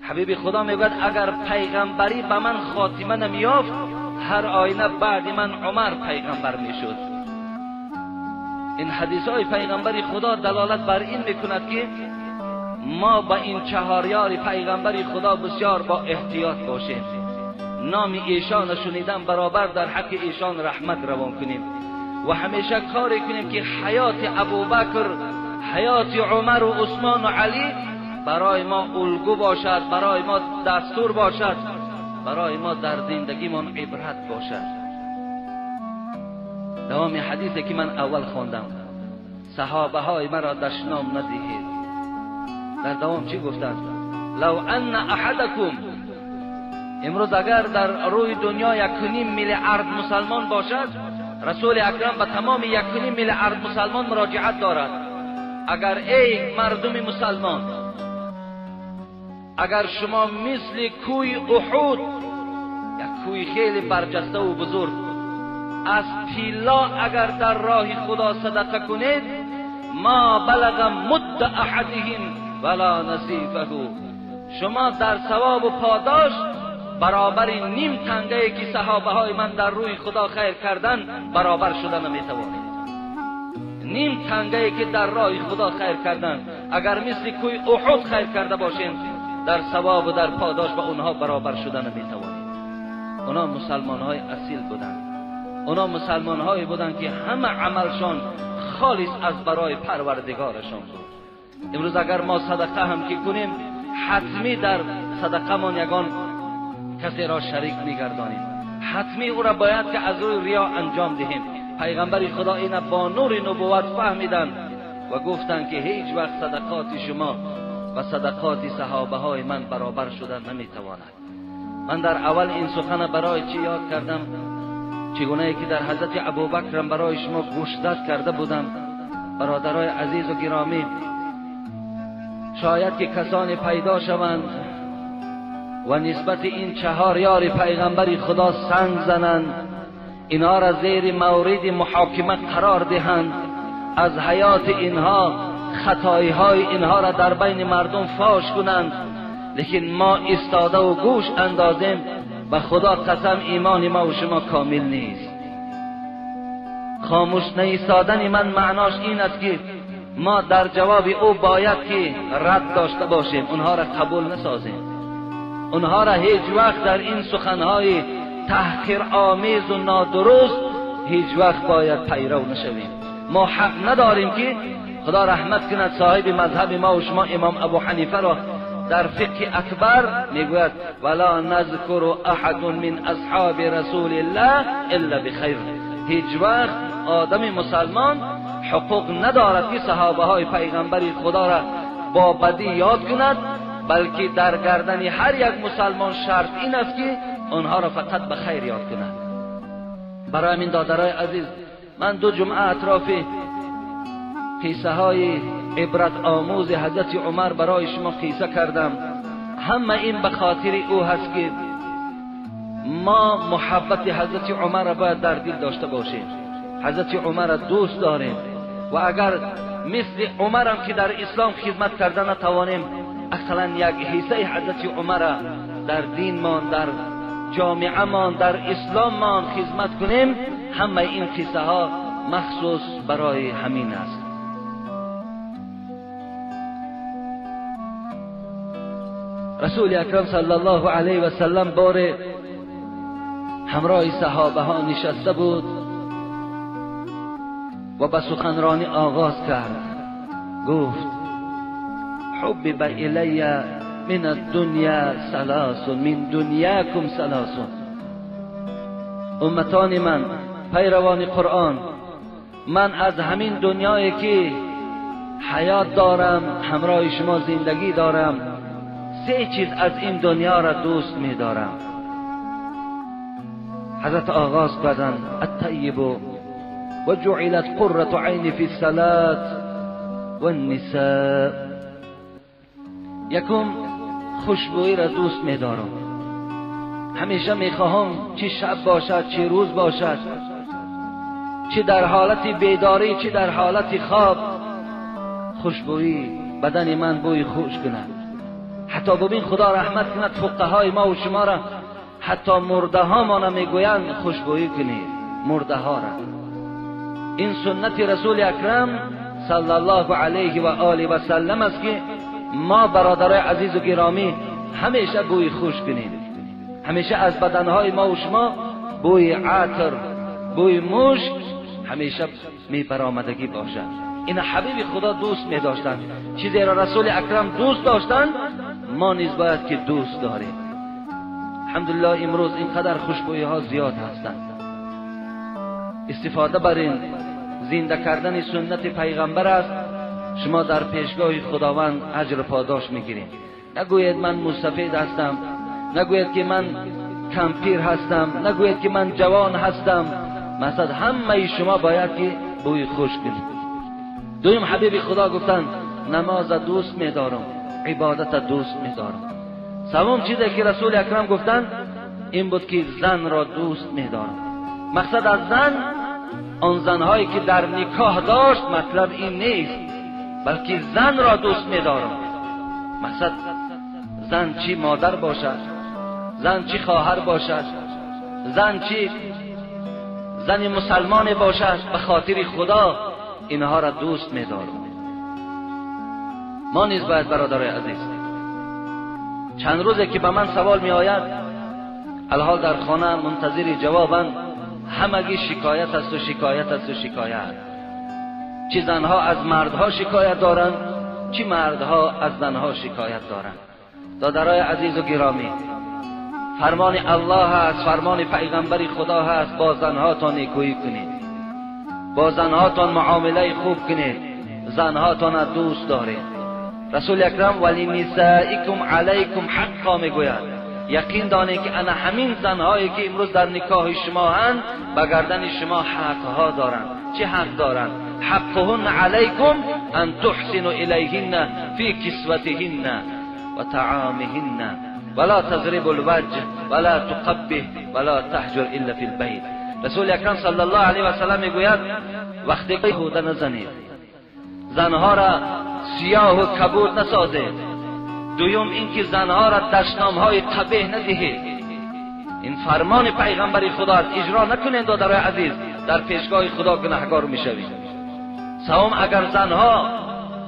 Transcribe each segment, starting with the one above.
حبیب خدا میگوید اگر پیغمبری به من خاتمه نمیافت، هر آینه بعد من عمر پیغمبر میشد. این حدیث های پیغمبری خدا دلالت بر این میکند که ما با این چهار یار پیغمبری خدا بسیار با احتیاط باشیم. نام ایشان شنیدن برابر در حق ایشان رحمت روان کنیم و همیشه کاری کنیم که حیات ابوبکر، حیات عمر و عثمان و علی برای ما الگو باشد، برای ما دستور باشد، برای ما در زندگیمان عبرت باشد. دوام حدیثی که من اول خواندم، صحابه های مرا دشنام ندهید. در دوام چی گفتند؟ لو ان احدکم، امروز اگر در روی دنیا 1.5 میلیارد مسلمان باشد، رسول اکرم به تمام 1.5 میلیارد مسلمان مراجعت دارد. اگر ای مردم مسلمان، اگر شما مثل کوی احد، یک کوی خیلی برجسته و بزرگ، از طلا اگر در راه خدا صدقه کنید، ما بلغ مد احدهم ولا نصیفه، شما در ثواب و پاداش برابر نیم تنگه که صحابه های من در روی خدا خیر کردن برابر شده نمیتوانید. نیم تنگه که در راه خدا خیر کردن، اگر مثل کوی احد خیر کرده باشیم، در ثواب و در پاداش با اونها برابر شده نمیتوانید. اونا مسلمان های اصیل بودند، اونا مسلمان هایی بودند که همه عملشان خالص از برای پروردگارشان بود. امروز اگر ما صدقه هم که کنیم، حتمی در صدقه مان یگان کسی را شریک میگردانیم، حتمی او را باید که از روی ریا انجام دهیم. پیغمبر خدا اینا با نور نبوت فهمیدند و گفتند که هیچ وقت صدقات شما و صدقات صحابه های من برابر شدن نمیتواند. من در اول این سخن برای چی یاد کردم؟ چگونه که در حضرت ابوبکر برای شما گوشزد کرده بودم. برادرای عزیز و گرامی، شاید که کسانی پیدا شوند و نسبت این چهار یار پیغمبر خدا سنگ زنند، اینها را زیر مورد محاکمه قرار دهند، از حیات اینها، خطایی های اینها را در بین مردم فاش کنند، لیکن ما ایستاده و گوش اندازیم. به خدا قسم ایمان ما و شما کامل نیست. خاموش نایستادن من معناش این است که ما در جواب او باید که رد داشته باشیم، اونها را قبول نسازیم، اونها را هیچ وقت در این سخنهای تحقیر آمیز و نادرست هیچ وقت باید پیرو نشویم. ما حق نداریم که خدا رحمت کند صاحب مذهب ما و شما امام ابو حنیفه را در فقه اکبر میگوید ولا نذکر احد من اصحاب رسول الله الا بخیر. هیچ وقت آدم مسلمان حقوق ندارد که صحابه های پیغمبر خدا را با بدی یاد کند، بلکه در گردن هر یک مسلمان شرط این است که آنها را فقط به خیر یاد کند. برای همین دادرای عزیز، من 2 جمعه اطراف قصه های عبرت آموز حضرت عمر برای شما قصه کردم. همه این به خاطر او هست که ما محبت حضرت عمر را باید در دل داشته باشیم. حضرت عمر را دوست داریم و اگر مثل عمر هم که در اسلام خدمت کرده نتوانیم، اقلا یک حصه حضرت عمر را در دینمان، در جامعه مان، در اسلام مان خدمت کنیم. همه این قصه ها مخصوص برای همین است. رسول اکرم صلی الله علیه و سلم بار همراه صحابه ها نشسته بود و به سخنرانی آغاز کرد. گفت حبب الی من الدنیا ثلاث، من دنیاکم ثلاث. امتان من، پیروان قرآن، من از همین دنیایی که حیات دارم، همراه شما زندگی دارم، 3 چیز از این دنیا را دوست می دارم. حضرت آغاز کردند الطیب و جعلت قرة عین فی الصلاة والنساء. یکم خوشبویی را دوست می دارم، همیشه می خواهم چه شب باشد چه روز باشد، چه در حالت بیداری چه در حالت خواب، خوشبویی بدن من بوی خوش کند. حتی ببین خدا رحمت کند فقهای ما و شما را، حتی مرده ها ما میگویند خوشبویی کنید مرده ها را. این سنت رسول اکرم صلی الله علیه و آله و سلم است که ما برادرای عزیز و گرامی همیشه بوی خوش کنیم، همیشه از بدنهای ما و شما بوی عطر، بوی مشک همیشه می برآمدگی باشد. این حبیب خدا دوست می داشتند، چیزی را رسول اکرم دوست داشتند ما نیز باید که دوست داریم. الحمدلله امروز اینقدر خوشبویی ها زیاد هستند. استفاده بر این زنده کردن سنت پیغمبر است. شما در پیشگاه خداوند اجر پاداش میگیرید. نگویید من مستفید هستم، نگویید که من کمپیر هستم، نگویید که من جوان هستم. مثلا همه شما باید که بوی خوش کنید. دویم حبیب خدا گفتند نماز دوست میدارم، عبادت دوست میدارم. سوم چیزی که رسول اکرم گفتند این بود که زن را دوست میدارم. مقصد از زن آن زنهایی که در نکاح داشت مطلب این نیست، بلکه زن را دوست میدارم. مقصد زن چی مادر باشد، زن چی خواهر باشد، زن چی زن مسلمان باشد، به خاطر خدا اینها را دوست میدارم. ما نیز باید برادرای عزیز، چند روزه که به من سوال می آید، الحال در خانه منتظر جوابند، همگی شکایت است و شکایت است و شکایت. چی زنها از مردها شکایت دارند، چی مردها از زنها شکایت دارند. دادرای عزیز و گرامی، فرمان الله هست، فرمان پیغمبر خدا هست، با زنهاتان نیکویی کنید، با زنهاتان معامله خوب کنید، زنهاتان دوست دارید. رسول اکرم ولی نسائکم علیکم حقا میگوید. یقین دانید که انا همین زنهایی که امروز در نکاح شما هند به گردن شما حقها دارند. چه حق دارند؟ حقهن علیکم ان تحسنوا الیهن فی کسوتهن و طعامهن ولا تضربوا الوجه ولا تقبح ولا تهجر الا فی البیت. رسول اکرم صلی الله علیه و سلم میگوید وقتی که خود نزنید، زنها را سیاه و کبود نسازید. دویم اینکه زنها را دشنامهای قبیح ندهید. این فرمان پیغمبر خدا است، اجرا نکنید دادرای عزیز، در پیشگاه خدا گناهکار میشوید. سوم، اگر زنها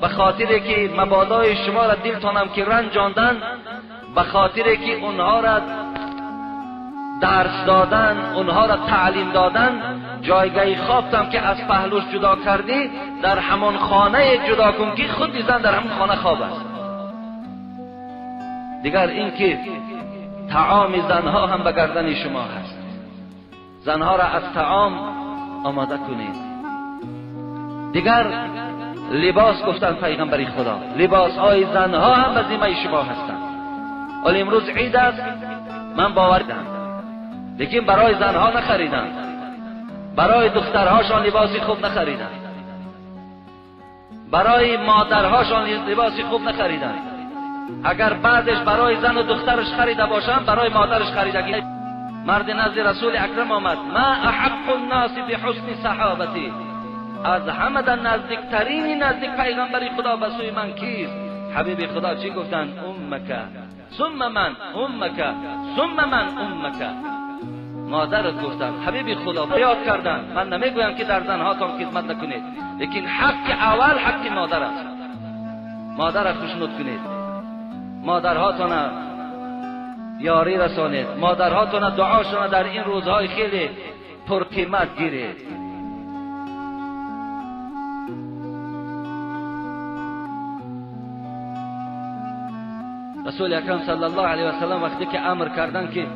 به خاطر که مبادای شما را دلتانم که رنجاندن، به خاطر که اونها را درس دادن، اونها را تعلیم دادن، جایگاه خوابتم که از پهلوش جدا کردی در همان خانه جدا کن که خود زن در همان خانه خواب است. دیگر اینکه طعام زنها هم به گردن شما هست، زنها را از طعام آماده کنید. دیگر لباس، گفتن پیغمبر خدا لباس های زنها هم به ذمه شما هستند. ولی امروز عید است، من باور دارم، لیکن برای زنها نخریدن، برای دخترهاشان لباسی خوب نخریدن، برای مادرهاشان لباسی خوب نخریدن. اگر بعدش برای زن و دخترش خریده باشم، برای مادرش خریدگی. مرد نزد رسول اکرم آمد، ما احق الناس بحسن صحابتی، از همه در نزدیکترین نزدیک پیغمبر خدا به سوی من کیست؟ حبیب خدا چی گفتند؟ امک ثم من امک ثم من امک. مادرت گفتند. حبیب خدا یاد کردند. من نمیگویم که در زنهاتان خدمت نکنید، لیکن حق اول حق مادر است. مادر را خوشنود کنید، مادرهاتان یاری رسانید، مادرهاتان دعاشان در این روزهای خیلی پرقیمت گیرید. رسول اکرم صلی الله علیه و سلم وقتی که امر کردن که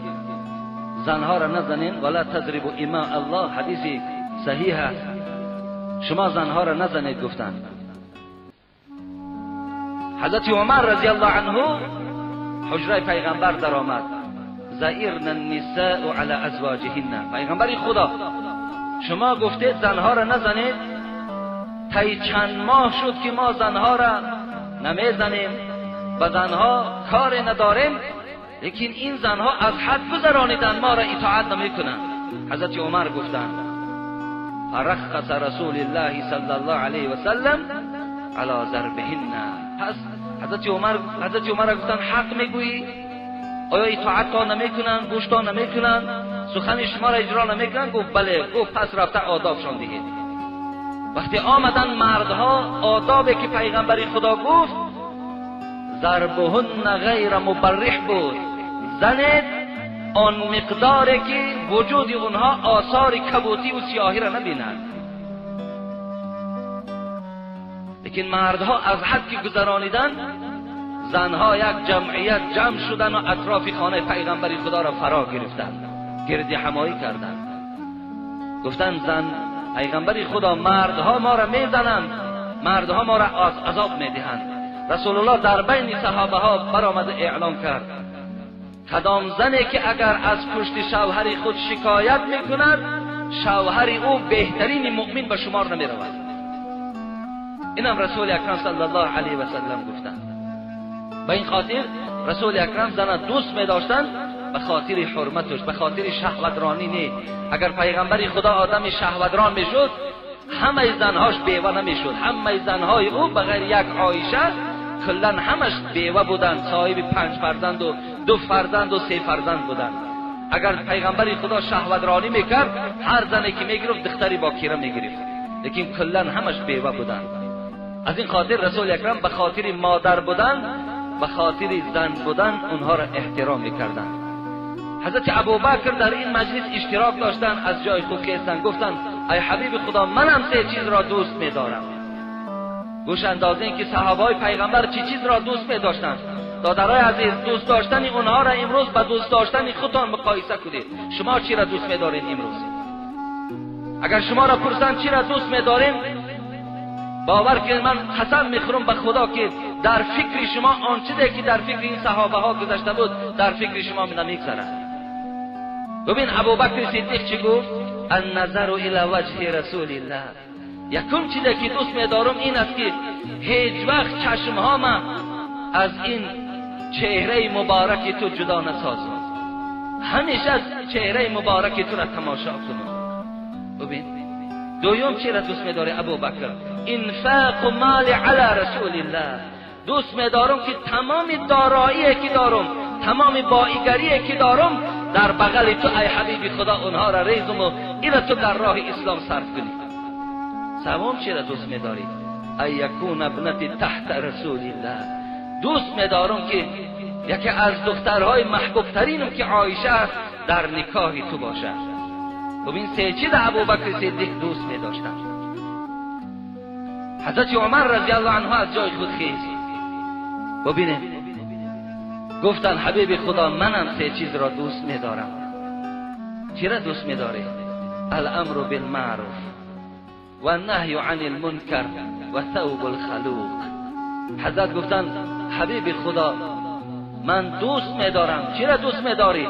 زنها را نزنین، ولا تضربوا اماء الله، حدیث صحیح است، شما زنها را نزنید گفتند. حضرت عمر رضی الله عنه حجره پیغمبر در آمد، زئرن النساء علی ازواجهن. پیغمبر خدا شما گفتید زنها را نزنید، طی چند ماه شد که ما زنها را نمیزنیم، به زنها کار نداریم، لیکن این زنها از حد گذرانیدن، ما را اطاعت نمیکنند. حضرت عمر گفتند فرخص رسول الله صلی الله علیه و سلم علی ضربهن. پس حضرت عمر گفتن حق میگویی؟ آیا اطاعت تا نمیکنن، گوش تا نمیکنن، سخن شما را اجرا نمیکنن؟ گفت بله. گفت پس رفته آدابشان دهید. وقتی آمدن مردها آدابی که پیغمبر خدا گفت ضربهن غیر مبرح بود، زنید آن مقداری که وجود اونها آثار کبوتی و سیاهی را نبینند. لیکن مردها از حد که گذرانیدن، زنها یک جمعیت جمع شدن و اطراف خانه پیغمبر خدا را فرا گرفتند، گرد همایی کردند. گفتند زن پیغمبر خدا مردها ما را میزنند، مردها ما را عذاب میدهند. رسول الله در بین صحابه ها برآمد اعلام کرد کدام زنی که اگر از پشت شوهر خود شکایت میکند شوهر او بهترین مؤمن به شمار نمیرود. اینم رسول اکرم صلی الله علیه و سلم گفتند. به این خاطر رسول اکرم زن دوست می‌داشتند به خاطر حرمتش، به خاطر شهوترانی نه. اگر پیغمبر خدا آدم شهوتران میشد همه زنهاش بیوه نمیشد، همه زنهای او بغیر یک عایشه کلا همش بیوه بودند، صاحب 5 فرزند و 2 فرزند و 3 فرزند بودند. اگر پیغمبر خدا شهوترانی میکرد هر زنی که میگرفت دختری باکیره میگرفت، لیکن کلا همش بیوه بودند. از این خاطر رسول اکرم به خاطر مادر بودن، به خاطر زن بودن اونها را احترام میکردند. حضرت ابوبکر در این مجلس اشتراک داشتند، از جای خود خواستند، گفتند ای حبیب خدا منم 3 چیز را دوست می‌دارم. گوش اندازین که صحابای پیغمبر چی چیز را دوست می‌داشتند. دادرای عزیز، دوست داشتن اونها را امروز به دوست داشتن خودتان مقایسه کنید. شما چی را دوست می‌دارین امروز؟ اگر شما را پرسند چی را دوست می‌دارین، باور کنید من قسم میخورم به خدا که در فکر شما آن چیزی که در فکر این صحابه ها گذشته بود در فکر شما نمیگذرد. ببین ابوبکر صدیق چی گفت؟ النظر الی وجه رسول الله. یکم چیزی که دوست میدارم این است که هیچ وقت چشمهام از این چهره مبارک تو جدا نسازم، همیشه از چهره مبارک تو را تماشا کنم. ببین دوم چی را دوست میداره ابوبکر؟ انفاق مال علی رسول الله. دوست میدارم که تمام دارایی که دارم، تمام بایگری که دارم در بغل تو ای حبیب خدا اونها را ریزم و اینا تو در راه اسلام صرف کنی. سوم چی را دوست میداری؟ ای یکون ابنتی تحت رسول الله. دوست میدارم که یکی از دخترهای محبوب ترینم که عایشه است در نکاح تو باشد. ببین 3 چیز ابوبکر صدیق دوست میداشتن. حضرت عمر رضی الله عنه از جای خود خیست. ببینه گفتن حبیب خدا منم 3 چیز را دوست میدارم. چی را دوست میداری؟ الامر بالمعروف و النهی عن المنکر و ثوب الخلوق. حضرت گفتن حبیب خدا من دوست میدارم. چی را دوست میداری؟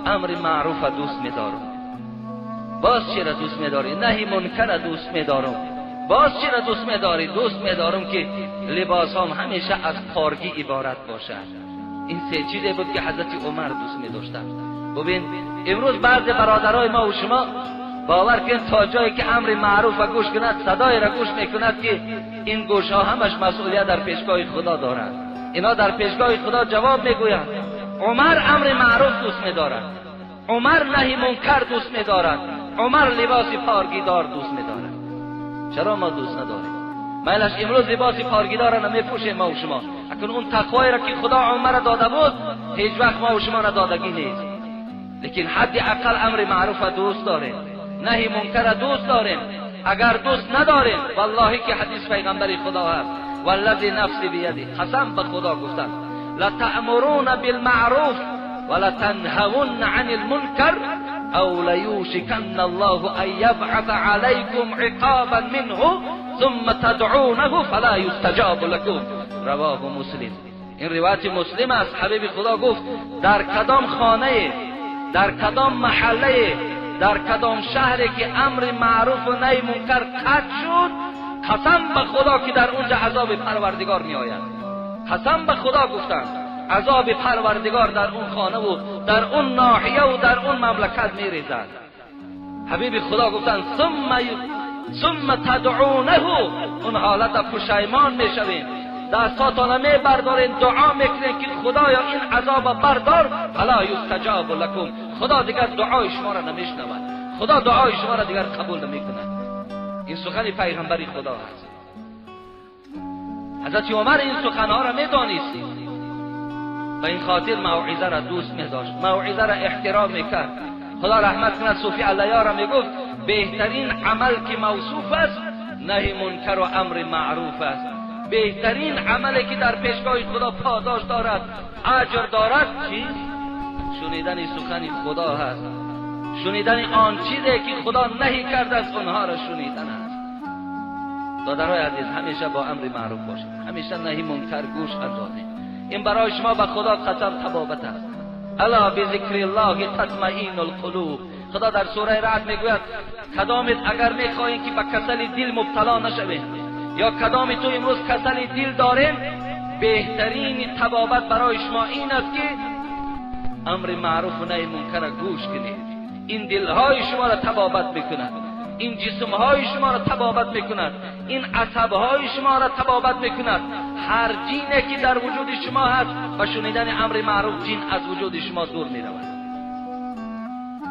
امر معروف را دوست میدارم. باز چی را دوست میداری؟ نهی منکر را دوست میدارم. باز چی را دوست میداری؟ دوست میدارم که لباسام همیشه از پارگی عبارت باشد. این 3 چیزی بود که حضرت عمر دوست میداشتند. ببین امروز بعض برادرای ما و شما باور کن تا جایی که امر معروف را گوش کند، صدای را گوش میکند که این گوش ها همش مسئولیت در پیشگاه خدا دارند. اینا در پیشگاه خدا جواب میگویند. عمر امر معروف دوست میدارد، عمر نهی منکر دوست میدارد، عمر لباس پارگیدار دوست میدارد. چرا ما دوست نداریم؟ مایلش امروز لباس پارگیدار را نمیپوشیم ما و شما. اکنون اون تقوایی را که خدا عمر را داده بود هیچ وقت ما و شما ندادگی نیست. لیکن حد اقل امر معروف را دوست داریم، نهی منکر را دوست داریم. اگر دوست نداریم والله که حدیث پیغمبر خدا هست، والذی نفسی بیدی، قسم به خدا گفتن لتأمرون بالمعروف ولتنهون عن المنکر او لیوشکن الله ان یبعث علیکم عقابا منه ثم تدعونه فلا یستجاب لکم. رواه مسلم. این روایت مسلم است. حبیب خدا گفت در کدام خانه، در کدام محله، در کدام شهری که امر معروف و نهی منکر قطع شد، قسم به خدا که در اونجا عذاب پروردگار می آید. قسم به خدا گفتند عذاب پروردگار در اون خانه و در اون ناحیه و در اون مملکت می ریزد. حبیب خدا گفتند ثم تدعونه، اون حالت پشیمان می شویم. دستاتان میبردارین دعا میکنین که خدایا این عذاب بردار، فلا یستجاب لکم، خدا دیگر دعای شما را نمیشنود، خدا دعای شما را دیگر قبول نمیکند. این سخن پیغمبری خدا هست. حضرت عمر این سخنها را میدانست، به این خاطر موعظه را دوست میداشت، موعظه را احترام میکرد. خدا رحمت کند صوفی علیه را میگفت بهترین عمل که موصوف است نهی منکر و امر معروف است. بهترین عملی که در پیشگاه خدا پاداش دارد، اجر دارد، چیست؟ شنیدن سخن خدا هست، شنیدن آن چیزی که خدا نهی کرده است اونها را شنیدن است. دادرای عزیز، همیشه با امر معروف باشید، همیشه نهی منکر گوش اندازید. این برای شما به خدا قسم طبابت است. الا بذکر الله تطمئن القلوب. خدا در سوره رعد میگوید کدامت اگر میخواهید که به کسل دل مبتلا نشوید یا کدام تو امروز کسل دل دارین، بهترین طبابت برای شما این است که امر معروف و نهی منکر گوش کنید. این دلهای شما را طبابت میکند، این جسمهای شما را طبابت میکند، این عصبهای شما را طبابت میکند. هر جینی که در وجود شما هست و شنیدن امر معروف جین از وجود شما دور میرود.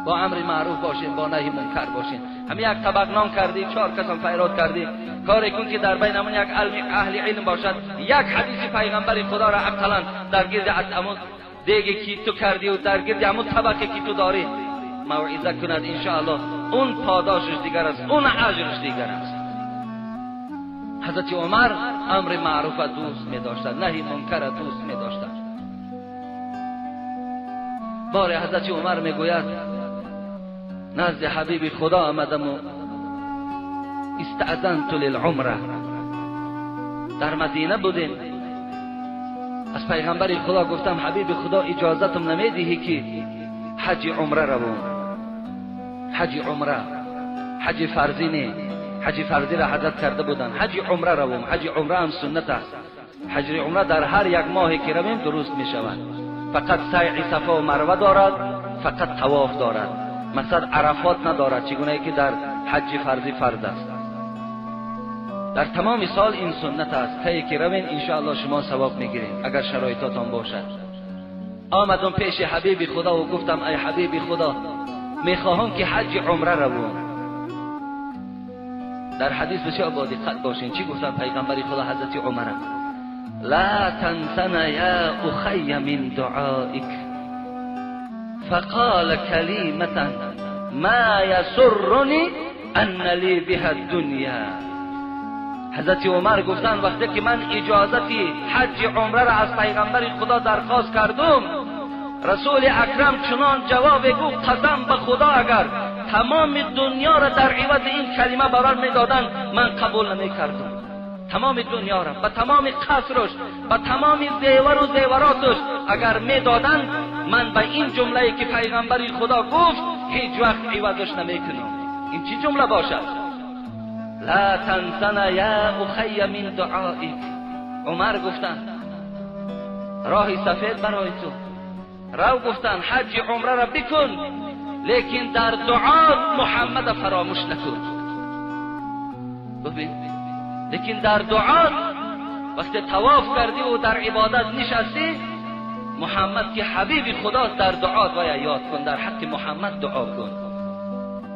با امر معروف باشین، با نهی منکر باشین. همین یک طبق نان کردی، 4 کسم فیراد کردی، کاری کن که در بین همون یک اهل علم باشد، یک حدیث پیغمبر خدا را اقلا در گرد همون دیگه که تو کردی و در گرد همون طبقه که تو داری موعظه کند، انشاءالله اون پاداشش دیگر است، اون اجرش دیگر است. حضرت عمر امر معروف دوست می داشتند، نهی منکر دوست می داشتند. بار حضرت عمر می گوید نزد حبیب خدا آمدم و استأذنت للعمره، در مدینه بودیم، از پیغمبر خدا گفتم حبیب خدا اجازتم نمیدهی که حج عمره روم؟ حج عمره، حج فرضی نه، حج فرضی را حضرت کرده بودن، حج عمره روم. حج عمره هم سنت است. حج عمره در هر یک ماه که رویم درست می شود. فقط سعی صفا و مروه دارد، فقط طواف دارد، مثلا عرفات ندارد چگونه که در حج فرضی فرض است. در تمام سال این سنت است. تا که روین انشاءالله شما ثواب میگیرین اگر شرایطاتان باشد. آمدم پیش حبیب خدا و گفتم ای حبیب خدا، میخواهم که حج عمره روم. در حدیث بسیار با دقت باشین چی گفتن پیغمبر خدا حضرت عمر: لا تنسنا یا اخی من دعائک فقال کلمة ما یسرنی ان لی بها الدنیا. حضرت عمر گفتن وقتی که من اجازت حج عمره را از پیغمبر خدا درخواست کردم، رسول اکرم چنان جواب گفت قسم به خدا اگر تمام دنیا را در عوض این کلمه برام میدادن من قبول نمیکردم. تمام دنیا را، به تمام قصرش، به تمام زیور و زیوراتش اگر میدادن، من به این جمله که پیغمبر خدا گفت هیچ وقت عوضش نمیکنم. این چی جمله باشد؟ لا تنسنا یا اخی من دعائک. عمر گفتن راه سفید برای تو رو، گفتن حج عمره را بکن، لیکن در دعا محمد فراموش نکن. ببین، لیکن در دعا وقتی طواف کردی و در عبادت نشستی، محمد که حبیب خداست در دعا باید یاد کن، در حق محمد دعا کن.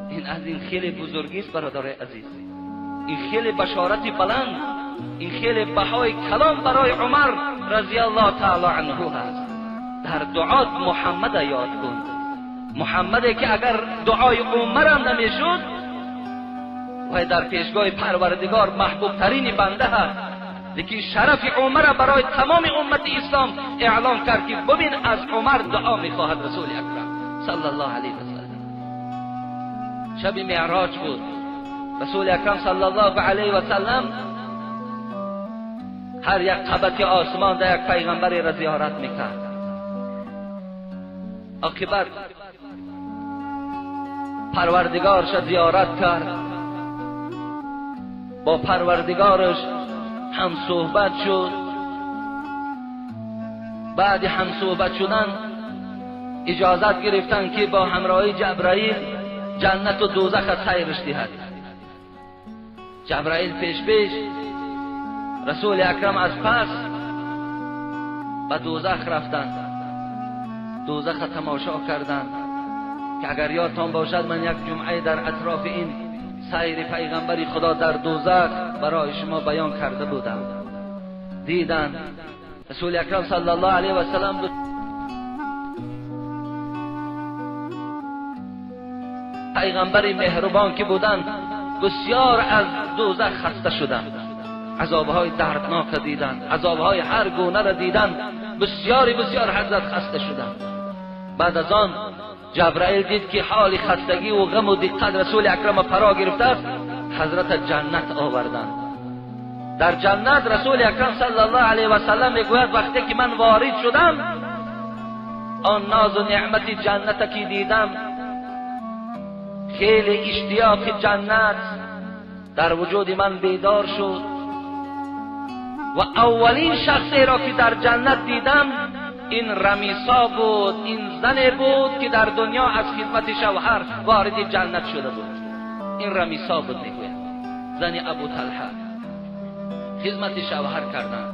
این از این خیلی بزرگی است برادر عزیز، این خیلی بشارت بلند، این خیلی بهای کلام برای عمر رضی الله تعالی عنه هست. در دعات محمد یاد کن، محمدی که اگر دعای عمر هم نمیشد و در پیشگاه پروردگار محبوب ترین بنده هست، لیکن شرف عمر برای تمام امت اسلام اعلام کرد که ببین از عمر دعا میخواهد رسول اکرم صلی الله علیه وسلم. شب معراج بود، رسول اکرم صلی الله علیه وسلم هر یک قبط آسمان در یک پیغمبری را زیارت میکرد. عاقبت پروردگارش زیارت کرد، با پروردگارش هم صحبت شد. بعد هم صحبت شدن اجازت گرفتن که با همراهی جبرائیل جنت و دوزخ سیرش دهد. جبرائیل پیش پیش رسول اکرم از پس به دوزخ رفتند، دوزخ تماشا کردند که اگر یادتان باشد من یک جمعه در اطراف این سیر پیغمبر خدا در دوزخ برای شما بیان کرده بودم. دیدند رسول اکرم صلی الله علیه و سلم پیغمبر مهربان که بودند بسیار از دوزخ خسته شدند، عذابهای دردناک دیدند، عذابهای هر گونه را دیدند، بسیاری بسیار حضرت خسته شدند. بعد از آن جبرائیل دید که حال خستگی و غم و دقت رسول اکرم فرا گرفته است، حضرت جنت آوردند. در جنت رسول اکرم صلی الله علیه و سلم میگوید وقتی که من وارد شدم آن ناز و نعمت جنت که دیدم، خیلی اشتیاق جنت در وجود من بیدار شد و اولین شخصی را که در جنت دیدم این رمیسا بود، این زن بود که در دنیا از خدمت شوهر وارد جنت شده بود. این رمیسا بود، میگوید زن ابو طلحه، خدمت شوهر کردن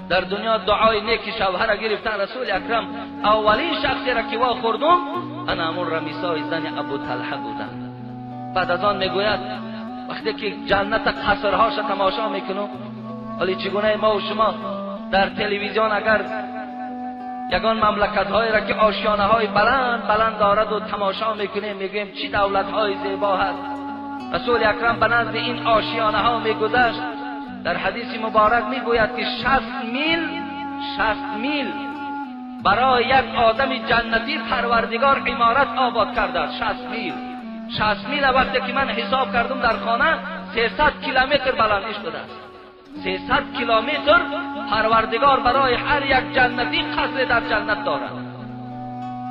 در دنیا، دعای نیک شوهر را گرفتن. رسول اکرم اولین شخصی را که وا خوردم انا همون رمیسای زن ابو طلحه بودم. بعد از آن میگوید وقتی که جنت قصرهاش تماشا میکنم، ولی چگونه ما و شما در تلویزیون اگر یگان مملکت هایی را که آشیانه های بلند بلند دارد و تماشا میکنیم، میگوییم چی دولت های زیبا هست. رسول اکرم به نزد این آشیانه ها میگذشت. در حدیث مبارک میگوید که 60 میل برای یک آدم جنتی پروردگار عمارت آباد کرده است. 60 میل وقتی که من حساب کردم در خانه 300 کیلومتر بلندی شده است. 300 کیلومتر پروردگار برای هر یک جنتی قصر در جنت دارد.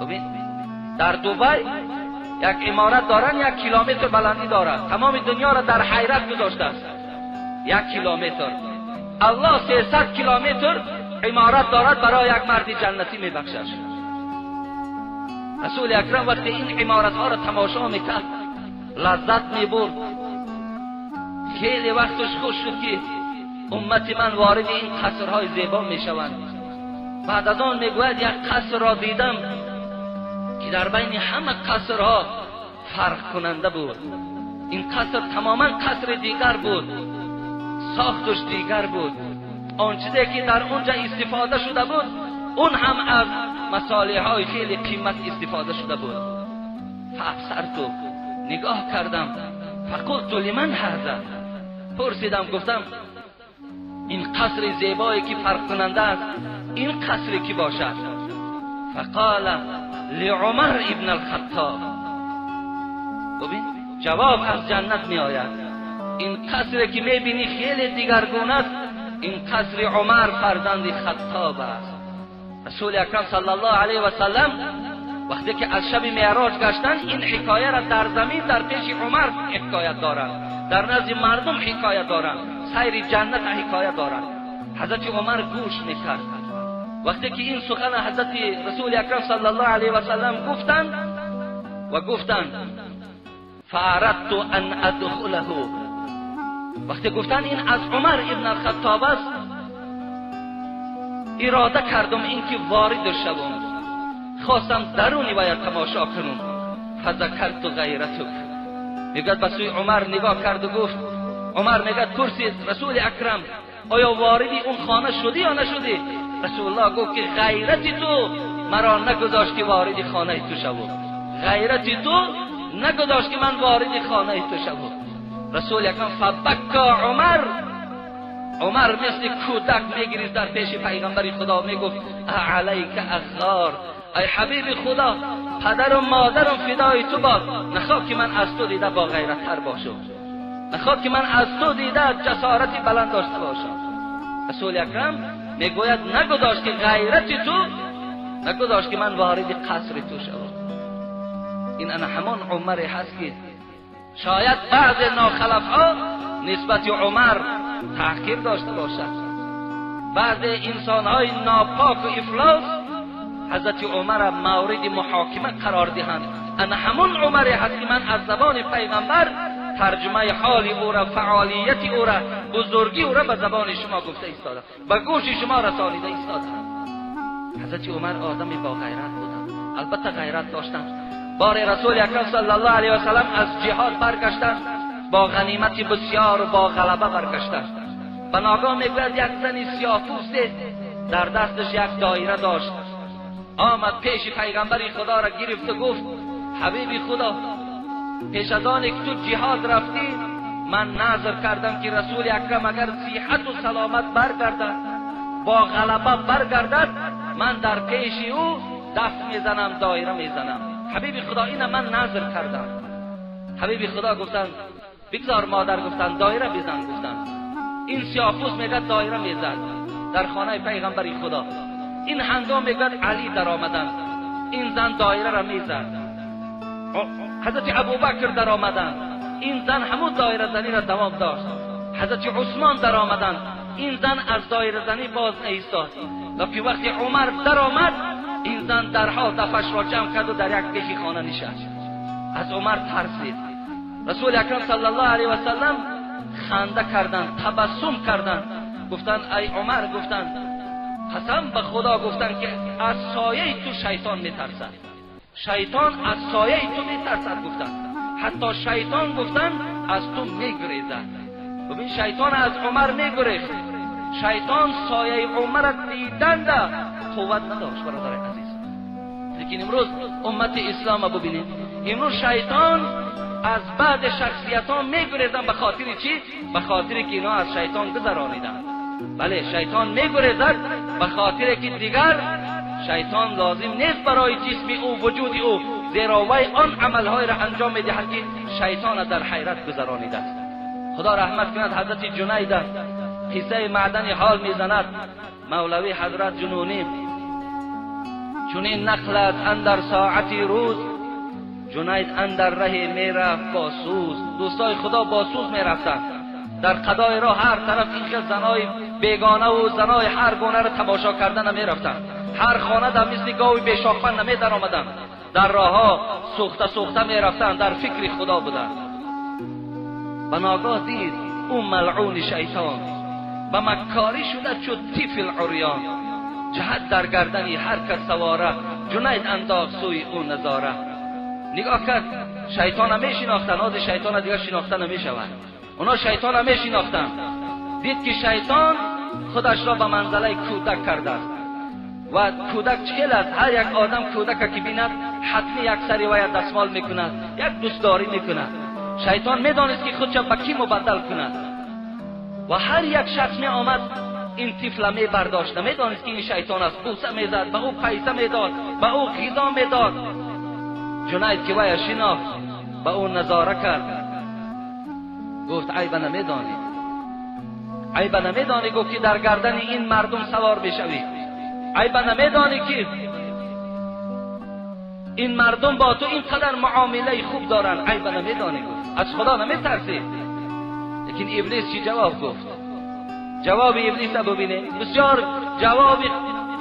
ببین در دبی یک عمارت دارن 1 کیلومتر بلندی دارد، تمام دنیا را در حیرت گذاشته است. 1 کیلومتر الله 300 کیلومتر عمارت دارد برای یک مرد جنتی میبخشد. رسول اکرم وقتی این عمارت ها را تماشا میکرد لذت میبرد. خیلی وقتش خوش شد که امت من وارد این قصرهای زیبا میشوند. بعد از آن میگوید یک قصر را دیدم که در بین همه قصرها فرق کننده بود. این قصر تماما قصر دیگر بود، ساختش دیگر بود، آن چیزی که در اونجا استفاده شده بود اون هم از مصالح های خیلی قیمت استفاده شده بود. فابصرت، نگاه کردم، فقلت لمن هذا، پرسیدم گفتم این قصر زیبایی که فرق کننده است این قصری که باشد؟ فقال لعمر ابن الخطاب. ببین جواب از جنت می آید. این قصری که می بینی خیلی دیگرگونه است، این قصر عمر فرزند خطاب است. رسول اکرم صلی الله علیه و سلم وقتی که از شب معراج گشتند این حکایه را در زمین در پیش عمر حکایت دارند، در نزد مردم حکایت دارند، سیر جنت حکایت دارند. حضرت عمر گوش میکرد. وقتی که این سخن حضرت رسول اکرم صلی الله علیه و سلم گفتند و گفتند فاردت ان ادخله، وقتی گفتند این از عمر ابن الخطاب است، اراده کردم اینکه وارد شوم، خواستم درونی باید تماشا کنم. فذکرت غیرتک، میگد به سوی عمر نگاه کرد و گفت، عمر میگد پرسید رسول اکرم آیا واردی اون خانه شدی یا نشدی؟ رسول الله گفت که غیرت تو مرا نگذاشت که وارد خانه تو شوم، غیرت تو نگذاشت که من وارد خانه تو شوم. رسول اکرم فبکا عمر، عمر مثل کودک میگریست در پیش پیغمبر خدا، میگفت علیک اغار، ای حبیب خدا پدر و مادرم فدای تو باد، نخواه که من از تو دیده با غیرت تر باشم، نخواه که من از تو دیده جسارتی بلند داشته باشم. رسول اکرم میگوید نگذاشت که غیرت تو نگذاشت که من وارد قصر تو شوم. این انا همان عمر هست که شاید بعض ناخلف ها نسبت عمر تحقیر داشته باشد، بعض انسان های ناپاک و افلاس حضرت عمر مورد محاکمه قرار دهند. انا همون عمر هست که من از زبان پیغمبر ترجمه حال او را، فعالیت او را، بزرگی او را به زبان شما گفته ایستاده، به گوش شما رسانیده ایستاده. حضرت عمر آدم با غیرت بودند، البته غیرت داشتند. بار رسول اکرم صلی الله علیه و سلم از جهاد برگشتند، با غنیمت بسیار و با غلبه برگشتند. به ناگاه میگوید یک زن سیاه‌پوست در دستش یک دایره داشت، آمد پیش پیغمبر خدا را گرفت و گفت حبیب خدا، پیش از آن که تو جهاد رفتی من نظر کردم که رسول اکرم اگر صحت و سلامت برگردد، با غلبه برگردد، من در پیش او دست میزنم، دایره میزنم. حبیب خدا اینه من نظر کردم. حبیب خدا گفتند بگذار مادر، گفتند دایره بزن. گفتند این سیاه‌پوست میگه دایره میزد در خانه پیغمبر خدا. این هنگام میگه علی در آمدند، این زن دایره را میزد. حضرت ابوبکر در آمدند، این زن همون دایره زنی را دوام داشت. حضرت عثمان در آمدند، این زن از دایره زنی باز ایستاد. لکن وقتی عمر در آمد، این زن درها دفش را جمع کرد و در یک بیخی خانه نشست. از عمر ترسید. رسول اکرم صلی الله علیه و سلم خنده کردند، تبسم کردند، گفتند ای عمر، گفتند قسم به خدا، گفتند که از سایه تو شیطان میترسد، شیطان از سایه تو میترسد. گفتند حتی شیطان، گفتند از تو میگریزد. ببین شیطان از عمر میگریخت، شیطان سایه عمر را دیدند قوت نداشت. برادر عزیز، لیکن امروز امت اسلام را ببینید، امروز شیطان از بعد شخصیتان میگریزند. به خاطر چی؟ به خاطر که اینا از شیطان گذرانیدند. بله شیطان میگریزد به خاطر که دیگر شیطان لازم نیست برای جسم او، وجود او، زیرا وی آن عملهای را انجام میدهد که شیطان در حیرت گذرانیده است. خدا رحمت کند حضرت جنید قصه معدن حال میزند. مولوی حضرت جنونی چنین نقل است اندر ساعتی روز، جنید اندر ره میرفت با سوز. دوستای خدا با سوز میرفتند در قضای راه، هر طرف این که زنای بیگانه و زنای هر گونه را تماشا کردن نمیرفتند، هر خانه در مثل گاوی بیشاخبند نمی در آمدند، در راهها سوخته سوخته میرفتند، در فکر خدا بودند. به ناگاه دید او ملعون شیطان به مکاری شده چو طفل عریان، جهت در گردنی هر کس سواره، جنید انداخت سوی او نظاره. نگاه کرد شیطان میشناختن، آز شیطان دیگر شناخته نمیشود، اونا شیطان میشناختن. دید که شیطان خودش را به منزله کودک کرده است و کودک چهل است، هر یک آدم کودک که بیند حتمی یک سری و یک دستمال میکند، یک دوستداری میکند. شیطان میدانست که خودش به کی مبدل کند و هر یک شخص می آمد این طفل می برداشت، نمیدانست که این شیطان است. بوسه میزد، به او پیسه میداد، به او غذا میداد. جنید که وی شناخت به او نظاره کرد، گفت عیب نمیدانی، عیب نمیدانی، گفت که در گردن این مردم سوار میشوی، عیب نمیدانی که این مردم با تو اینقدر معامله خوب دارن، عیب نمیدانی، گفت از خدا نمیترسی. لیکن ابلیس چی جواب گفت؟ جواب ابلیس را ببینه، بسیار جواب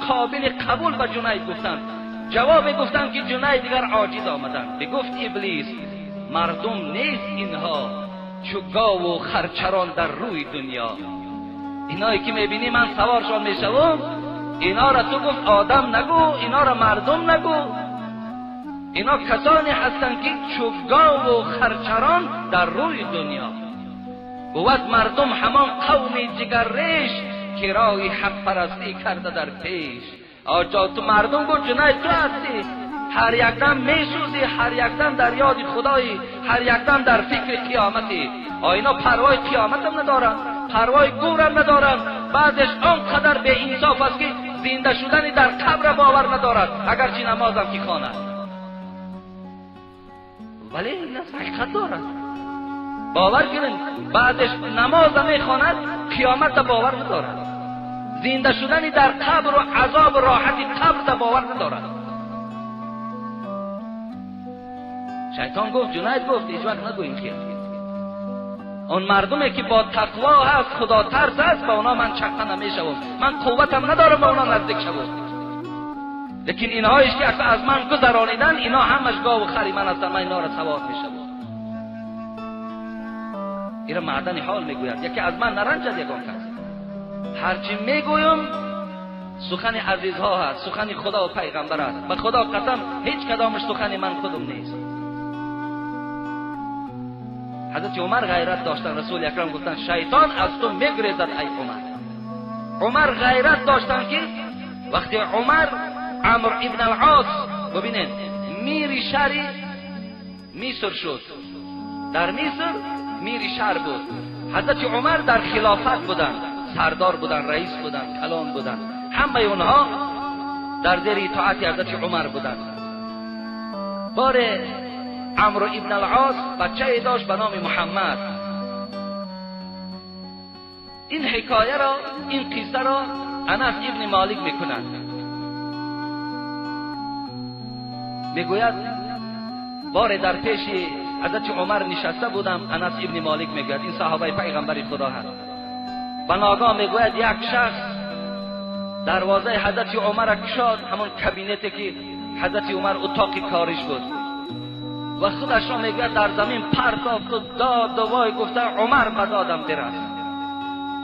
قابل قبول به جنید گفتن. جواب گفتن که جنید دیگر عاجز آمدن. بگفت ابلیس مردم نیست اینها چو گاو و خرچران در روی دنیا. اینایی که میبینی من سوارشان میشوم، اینا را تو گفت آدم نگو، اینا را مردم نگو، اینا کسانی هستند که چو گاو و خرچران در روی دنیا. بود مردم همان قوم جگرریش که رای حق پرستی کرده در پیش. آجا تو مردم گفت جنید تو هستی، هر یک دم میسوزی، هر یک دم در یاد خدایی، هر یک دم در فکر قیامتی. اینا پروای قیامت هم ندارن، پروای گورم ندارن. بعدش آنقدر به انصاف است که زنده شدن در قبر باور ندارد، اگرچه نمازم که خواند. ولی این حقیقت دارد، باور کنید. بعدش نماز میخواند، قیامت باور ندارد، زنده شدن در قبر و عذاب راحت قبر باور ندارد. شیطان گفت، جنید گفت هیچ وقت نگو این خیال. اون مردمی که با تقوا هست، خدا ترس هست، با اونا من چقه نمیشوم، من قوتم ندارم با اونا نزدیک شوم. لیکن اینهایش که از من گذرانیدن، اینا همش گاو و خری من هستن، من اینا را سوار میشوم. ایرا معدن حال میگوید، یکی از من نرنجد یگان کس. هرچی میگویم سخن عزیزها هست، سخن خدا و پیغمبر است. به خدا قسم هیچ کدامش سخن من خودم نیست. حضرت عمر غیرت داشتن. رسول اکرم گفتن شیطان از تو میگریزد ای عمر. عمر غیرت داشتن که وقتی عمر عمرو ابن العاص ببینید میری شهر مصر شد، در مصر میری شهر بود. حضرت عمر در خلافت بودن، سردار بودن، رئیس بودن، کلان بودن، همه اونها در زیر اطاعت حضرت عمر بودن. بار عمرو ابن العاص بچه داشت به نام محمد. این حکایه را، این قصه را انس ابن مالک میکنند. میگوید بار در پیش حضرت عمر نشسته بودم. انس ابن مالک میگوید، این صحابه پیغمبر خدا هست. و ناگاه میگوید یک شخص دروازه حضرت عمر کشاد، همون کابینتی که حضرت عمر اتاق کارش بود، و خودش را میگوید در زمین پرتافت و داد و وای گفته عمر به دادم برس،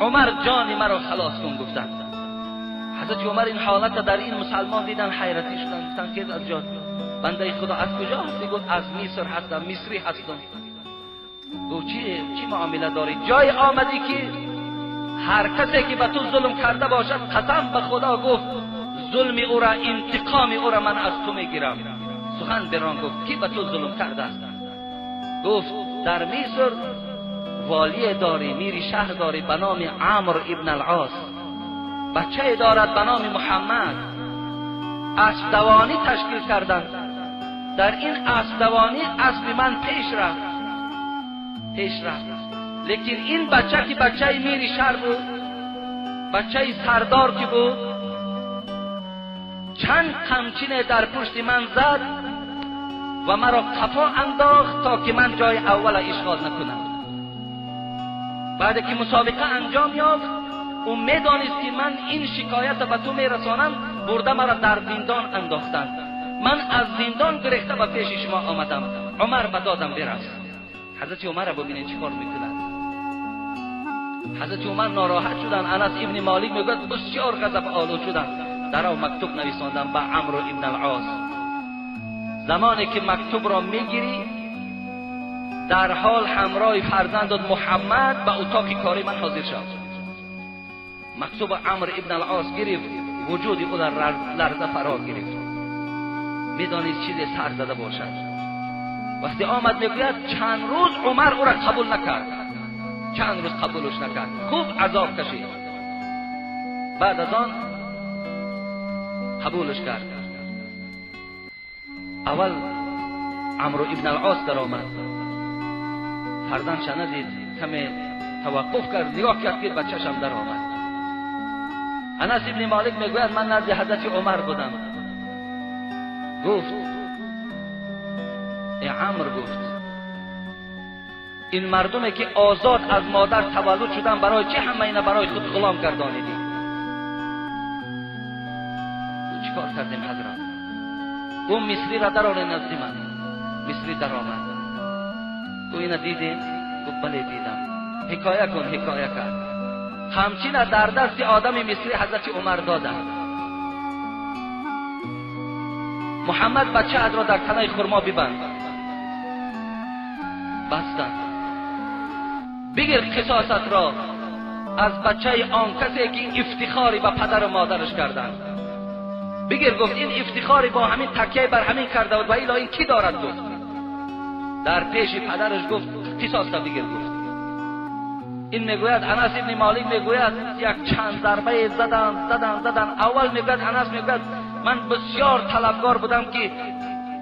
عمر جان مرا خلاص کن گفتند. حضرت عمر این حالت در این مسلمان دیدن، حیرتی شدن، گفتند که از جان بنده خدا از کجا هستی؟ گفت از مصر هستم، مصری هستم. گفت چی معامله داری؟ جای آمدی که هر کسی که به تو ظلم کرده باشد قسم به خدا گفت ظلم او را، انتقام او را من از تو میگیرم. سخن بران گفت کی به تو ظلم کرده است؟ گفت در مصر والی داری، میری شهر داری به نام عمرو ابن العاص، بچه دارد به نام محمد. اسب دوانی تشکیل کردند. در این اسب دوانی اسب من پیش رفت، پیش رفت. لیکن این بچه که بچه میری شهر بود، بچه سردار که بود، چند قمچین در پشت من زد و مرا قفا انداخت تا که من جای اول اشغال نکنم. بعد که مسابقه انجام یافت، او میدانست که من این شکایت به تو میرسانم، برده مرا در زندان انداختند. من از زندان گرفته به پیش شما آمدم، عمر به دادم برس. حضرت عمر را ببینید چیکار میکند. حضرت عمر ناراحت شدند. انس ابن مالک میگوید بسیار غضب آلود شدند. در او مکتوب نویساندم به عمرو ابن العاص. زمانی که مکتوب را میگیری در حال همراه فرزندت محمد به اتاق کاری من حاضر شد. مکتوب عمرو ابن العاص گرفت، وجود او در لرزه فرا گرفت. میدانید چیزی سر زده باشد. وقتی آمد میگوید چند روز عمر او را قبول نکرد، چند روز قبولش نکرد، خوب عذاب کشید. بعد از آن قبولش کرد. اول عمرو ابن العاص در آمد، فرزندش ندید، کمی توقف کرد، نگاه کرد که بچه‌ش در آمد. انس ابن مالک میگوید من نزد حضرت عمر بودم. گفت ای عمرو، گفت این مردمی که آزاد از مادر تولد شدن برای چه همه اینا برای خود غلام گردانیدی؟ چیکار کردیم حضرت؟ اون مصری را درآورد نزد من. مصری در آمد. گفت اینا دیدیم؟ گفت بله دیدم. حکایه کن. حکایه کرد. همچین در دست آدم مصری حضرت عمر دادند. محمد بچه را در تنه خرما ببند. بستند. بگیر قصاصت را از بچه آن کسی که افتخاری به پدر و مادرش کردند. بگیر. گفت این افتخاری با همین تکیه بر همین کرده بود و ایلا این کی دارد؟ گفت در پیش پدرش گفت قصاص را بگیر. گفت این میگوید انس ابن مالک میگوید یک چند ضربه زدن زدن زدن. اول میگوید انس میگوید من بسیار طلبگار بودم که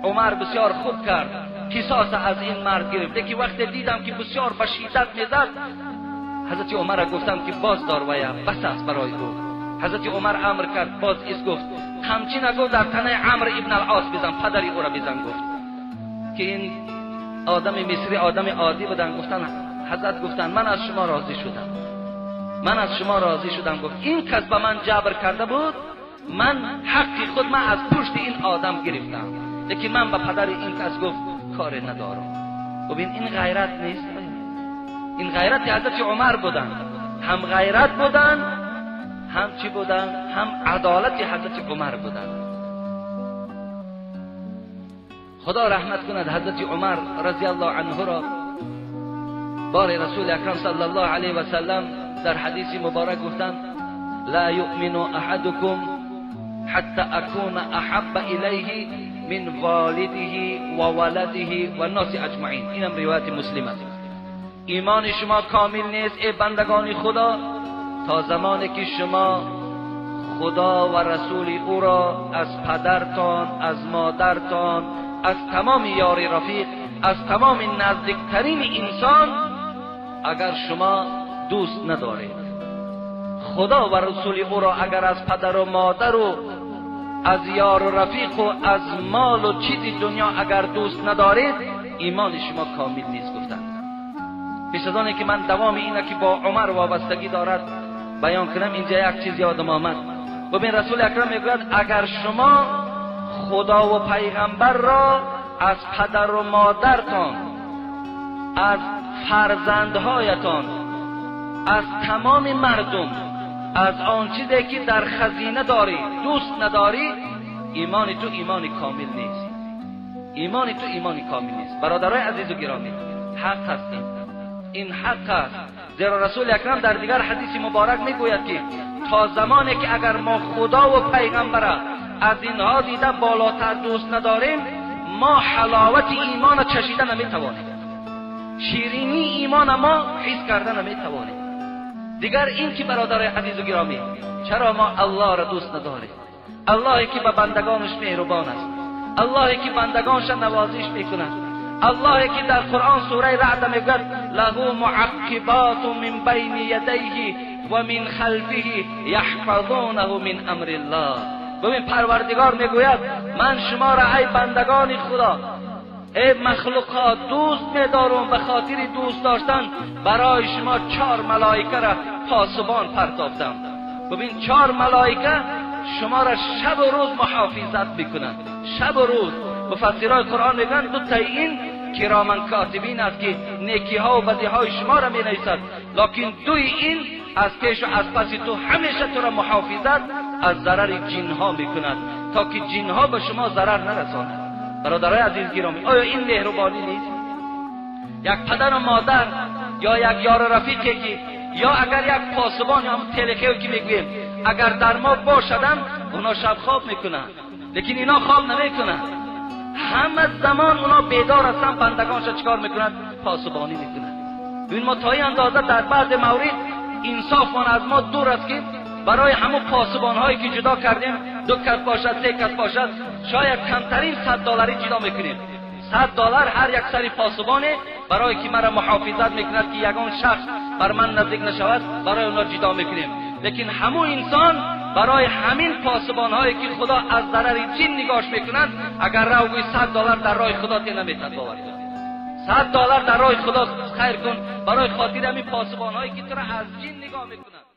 عمر بسیار خوب کرد، قصاص از این مرد گرفت. لیکن وقتی دیدم که بسیار به شدت میزد، حضرت عمر را گفتم که باز دار ویا بس است برای او. حضرت عمر امر کرد باز ایست. گفت همچین گفت در تنه عمرو ابن العاص بزن، پدری او را بزن. گفت که این آدم مصری آدم عادی بودن. گفتن حضرت گفتن من از شما راضی شدم، من از شما راضی شدم. گفت این کس به من جبر کرده بود، من حق خود من از پشت این آدم گرفتم، لیکن من به پدر این کس گفت کار ندارم. ببین این غیرت نیست. این غیرت حضرت عمر بودند، هم غیرت بودند، هم چی بودند؟ هم عدالت حضرت عمر بودند. خدا رحمت کند حضرت عمر رضی الله عنه را. بار رسول اکرم صلی الله علیه و سلم در حدیث مبارک گفتند لا یؤمن احدکم حتی اکون احب الیه من والده و ولده و الناس اجمعین. اینم روایت مسلم است. ایمان شما کامل نیست ای بندگان خدا تا زمانی که شما خدا و رسول او را از پدرتان، از مادرتان، از تمام یار رفیق، از تمام نزدیکترین انسان اگر شما دوست ندارید. خدا و رسول او را اگر از پدر و مادر و از یار و رفیق و از مال و چیزی دنیا اگر دوست ندارید، ایمان شما کامل نیست گفتند. پیش از آنی که من دوام اینه که با عمر وابستگی دارد بیان کنم، اینجا یک چیز یادم آمد. ببین رسول اکرم میگوید اگر شما خدا و پیغمبر را از پدر و مادرتان، از فرزندهایتان، از تمام مردم، از آن چیزی که در خزینه داری دوست نداری، ایمان تو ایمان کامل نیست. ایمان تو ایمان کامل نیست. برادرای عزیز و گرامی، حق هستیم، این حق است. زیرا رسول اکرم در دیگر حدیث مبارک میگوید که تا زمانی که اگر ما خدا و پیغمبر از اینها دیده بالاتر دوست نداریم، ما حلاوت ایمان چشیده نمیتوانیم، شیرینی ایمان ما حس کرده نمیتوانیم. دیگر این که برادر عزیز و گرامی، چرا ما الله را دوست نداریم؟ اللهی که به بندگانش مهربان است، اللهی که بندگانش نوازش میکند، اللهی که در قرآن سوره رعد میگوید له معقبات من بین یدیه و من خلفه یحفظونه من امر الله. ببین پروردگار میگوید من شما را ای بندگان خدا، ای مخلوقات دوست میدارم، به خاطر دوست داشتن برای شما 4 ملائکه را پاسبان پرتافتم. ببین 4 ملائکه شما را شب و روز محافظت میکنند، شب و روز. مفسرای قرآن میگن دو تا این کرامن کاتبین است که نیکی ها و بدی های شما را می نویسد، لکن دوی این از پیش و از پس تو همیشه تو را محافظت از ضرر جن ها میکند تا که جن ها به شما ضرر نرساند. برادرای عزیز گرامی، آیا این مهربانی نیست؟ یک پدر و مادر یا یک یار رفیقی که یا اگر یک پاسبان یا هم تلخه که میگوییم اگر در ما باشدن، اونا شب خواب میکنن، لیکن اینا خواب نمیکنن. همه زمان اونا بیدار هستن، بندگانش چیکار میکنن؟ پاسبانی میکنن. ببین ما تا این اندازه در بعض مورد انصاف از ما دور است که برای همون پاسبان هایی که جدا کردیم، 2 کس باشد، 3 کس باشد، شاید کمترین $100 جدا میکنیم. $100 هر یک سری پاسبانه برای که مرا محافظت میکند که یگان شخص بر من نزدیک نشود، برای اونا جدا میکنیم. لیکن همون انسان برای همین پاسبان هایی که خدا از ضرر جن نگاش میکنند، اگر رو گوی $100 در راه خدا تی نمیتد باور کن. $100 در راه خدا خیر کن برای خاطر همین پاسبان هایی که تو را از جن نگاه میکنند.